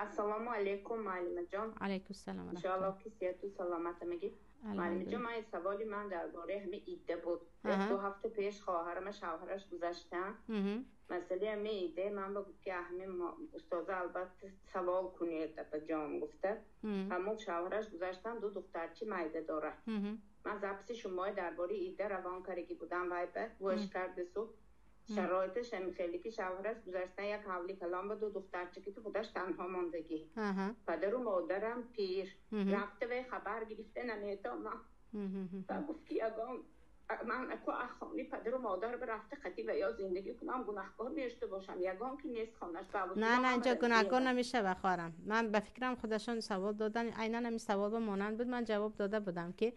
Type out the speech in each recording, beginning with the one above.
Ассалому алайкум, муаллимаҷон. Алайкум салом. Иншоаллоҳ, ки сиҳату саломата мегӣ. Муаллимаҷон, ман саволи ман дар бораи ҳамин идда буд. 2 ҳафта пеш хоҳарама шавҳараш гузаштан. Масъалаи ҳамин иддаи ман ба гуфт, ки ҳамин устоза албатта савол кунед, апаҷон, гуфта. Ҳамон шавҳараш гузаштан, ду духтарчи майда дорад. Ман записи шумои дар бораи идда равон кардаги будам, вай ба гӯш кардасу шароиташ ҳамин хеле, ки шавҳараш гузаштан, як ҳавли калон ба ду духтарча, ки худаш танҳо мондагӣ, падару модарам пир, рафта вай хабар гирифта наметавонам. Ва гуфт, ки ягон ман аку хони падару модар рафта хати ва ё зиндагӣ кунам, гунаҳкор мешуда бошам? Ягон ки нест хонаш. Не, не, инҷо гунаҳкор намешава, хоҳарам. Ман ба фикрам, худашон савол додан, айнан ҳамин савол ба монанд буд. Ман ҷавоб дода будам, ки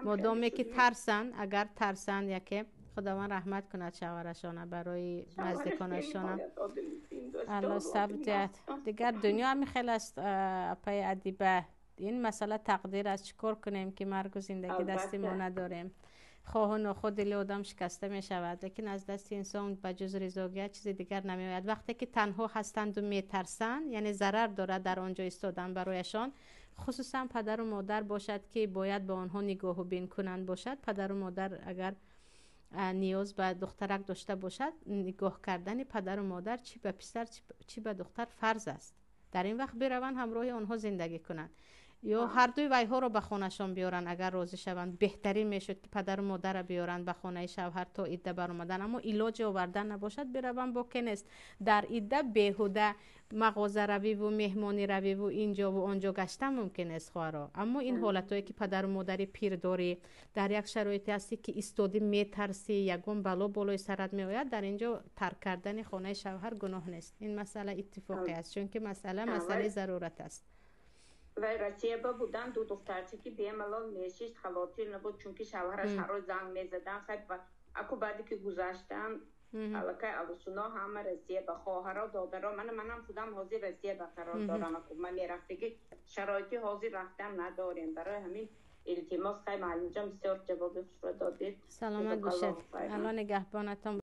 модоме ки тарсанд, агар тарсанд, яке худованд раҳмат кунад шавҳарашона, барои наздиконашона Алло сабр диҳад. Дигар дунё ҳамин хел аст, апаи Адиба. Ин масъала тақдир аст. Чӣ кор кунем, ки маргу зиндагӣ дасти мо надорем. Хоҳу нохоҳ дили одам шикаста мешавад, лекин аз дасти инсон ба ҷуз ризогият чизи дигар намеояд. Вақте ки танҳо ҳастанду метарсанд, яъне зарар дорад дар он ҷо истодан барояшон, хусусан падару модар бошад, ки бояд ба онҳо нигоҳу бин кунанд бошад. Падару модар агар ниёз ба духтарак дошта бошад, нигоҳ кардани падару модар чӣ ба писар, чӣ ба духтар фарз аст. Дар ин вақт бираванд, ҳамроҳи онҳо зиндагӣ кунанд ё ҳардуи вайҳоро ба хонашон биёранд, агар розӣ шаванд. Беҳтарин мешуд, ки падару модарро биёранд ба хонаи шавҳар то идда баромадан. Аммо илоҷи овардан набошад, бираванд, боке нест. Дар идда беҳуда мағозаравиву меҳмонӣ равиву инҷову онҷо гаштан мумкин нест, хоҳаро. Аммо ин ҳолатҳое, ки падару модари пир дорӣ, дар як шароите ҳастӣ, ки истодӣ, метарсӣ, ягон бало болои сарат меояд, дар ин ҷо тарк кардани хонаи шавҳар гуноҳ нест. Ин масъала иттифоқӣ аст, чунки масъала масъалаи зарурат аст. Вай Россия ба будан, ду духтарча ки бемалол мешишт, хавотир набуд, чунки шавҳараш ҳар рӯз занг мезадан. Хай, аку баъде ки гузаштан, аллакай алусуно ҳама Россия ба, хоҳаро, додаро. Мана манам худам ҳозир Россия ба қарор дорам. Аку ман мерафтаги шароити ҳозир рафтан надорем. Барои ҳамин илтимос. Хай, муаллимҷон, бисёр ҷавоби хушро додед. Саломат бошед, Алло нигаҳбонатон.